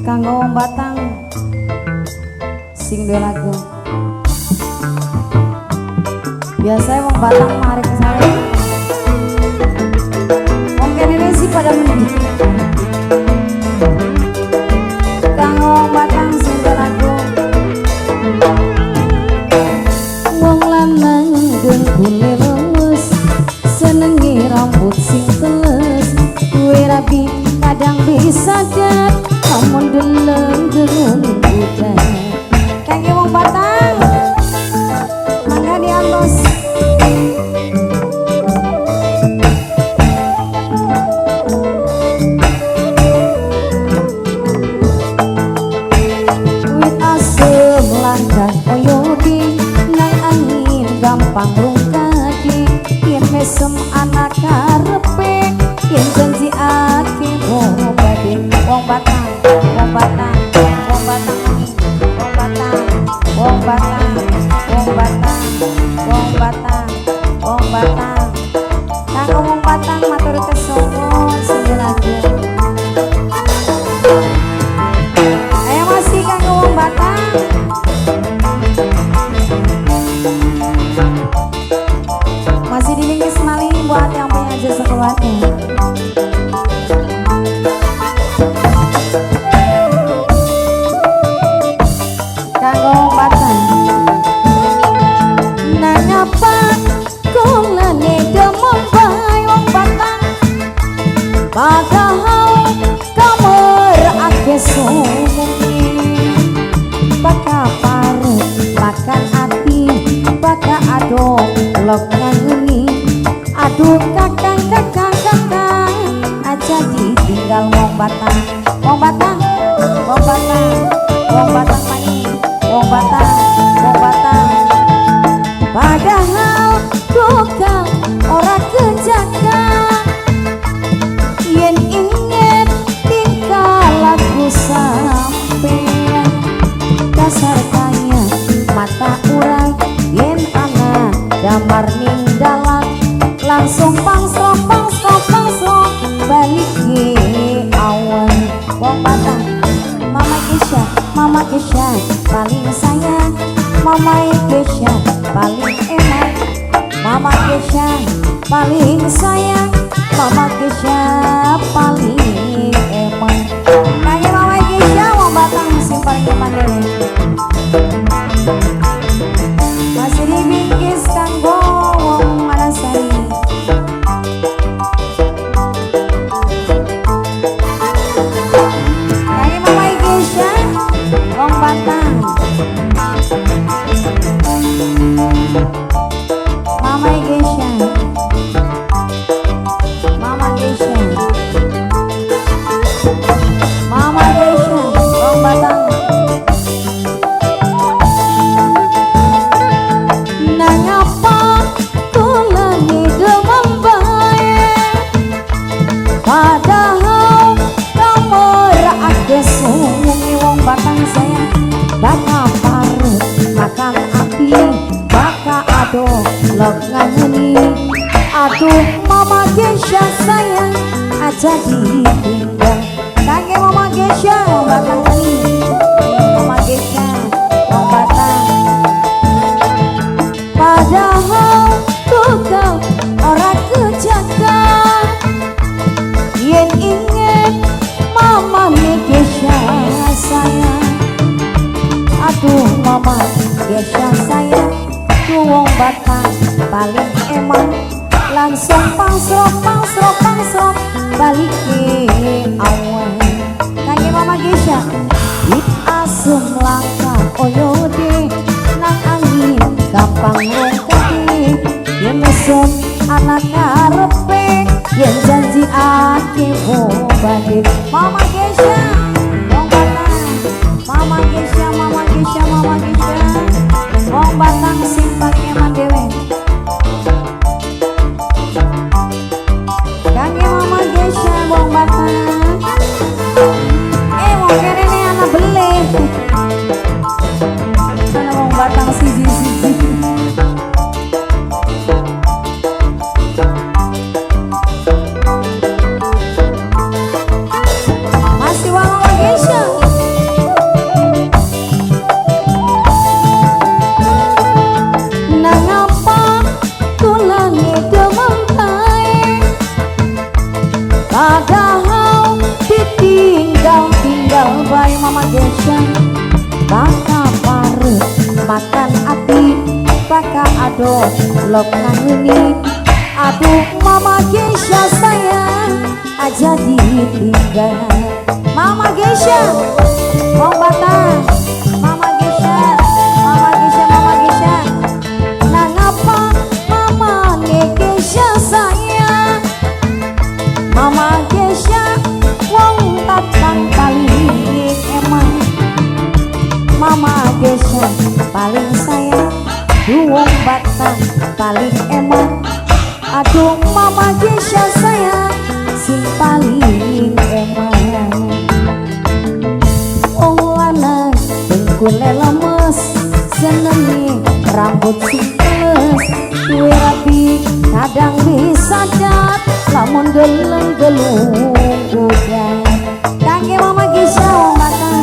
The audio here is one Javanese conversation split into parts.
Kanggo wong Batang sing duwe lagu. Biasanya wong Batang mari ke sana. Wong kene sih pada mending. Kanggo wong Batang sing duwe lagu. Wong lanang dengkule lemes, senenge rambut sing teles, duwe rabi kadang bisa dat, namun deleng delung budak. Kangge wong Batang, mangga diantos. Wit asem langkah oyode, nang angin gampang rungkade, yen mesem anak karepe, yen janji ake bobade. Wong Batang, wong Batang, wong Batang, wong Batang, wong Batang, wong Batang, wong Batang, wong Batang. Kanggo wong Batang matur kesuwun sing lagu. Ayo masih kanggo wong Batang. Masih dibingkis maling buat yang punya jasa keluarga. Kanggo wong Batang. Nangapa kulane demon bae wong Batang, padahal kamer ake sumumi, baka parut makan ati, baka ado lok nganguni. Aduh kakang kakang kakang, aja ditinggal wong Batang, wong Batang, wong Batang, wong Batang mani, wong Batang, wong Batang. Padahal tukang ora kejaga, yen inget tingkah laku sampean, dasar kaya mata urang, yen ana damar ning dalan langsung pangsrok pangsrok pangsrok balik ke awan. Wong Batang, Mama Kesha, Mama Kesha paling sayang, Mama Kesha paling enak, Mama Kesha paling sayang, Mama Kesha paling eman. Kangge Mama Kesha wong Batang sing paling eman dhewe. Masih dibingkis kanggo wong Manasari. Kangge Mama Kesha wong Batang. Mama Gesha, Mama Gesha, Mama Gesha, wong Batang. Nangapa kulane demam bae, padahal kamer ake suwungi. Wong Batang sayang, baka parut makan api, baka adoh lok nganguni. Aduh Mama Gesha sayang, aja ditinggal. Kangge Mama Gesha wong Batang mani, Mama Gesha wong Batang. Padahal tukang ora kejaga, yen inget Mama Gesha sayang. Aduh Mama Gesha sayang, tuh wong Batang paling eman, langsung pangsrok pangsrok pangsrok balik ke awan. Kangge Mama Gesha, wit asem langka oyode, nang angin gampang rungkade, yen mesem anak karepe, yen janji ake bobade. Mama Gesha wong Batang, Mama Gesha, Mama Gesha, Mama Gesha wong Batang sing paling eman dhewe. Kangge Mama Gesha wong Batang. Wong kene ana beleh, ana wong Batang siji-siji. Masih wong Mama Gesha. Tinggal-tinggal bae Mama Gesha. Baka parut makan ati, baka adoh lok nangeni. Aduh, Mama Gesha sayang, aja ditinggal. Mama Gesha, wong Batang. Mama Gesha, Mama Gesha, Mama Gesha. Nangapa Mama Gesha sayang? Mama Gesha wong Batang paling emang. Mama Gesha paling sayang, wong Batang paling emang. Aduh, Mama Gesha sayang, sing paling emang. Wong lanang dengkule lemes, senenge rambut sing teles, duwe rabi kadang disadar, lamun geleng gelung udan. Kangge Mama Gesha wong Batang.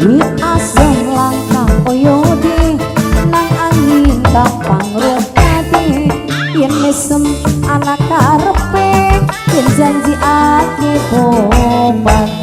Wit asem langkah oyode, nang angin gampang rupate. Yen mesem ana karepe, yen janji ake bopate.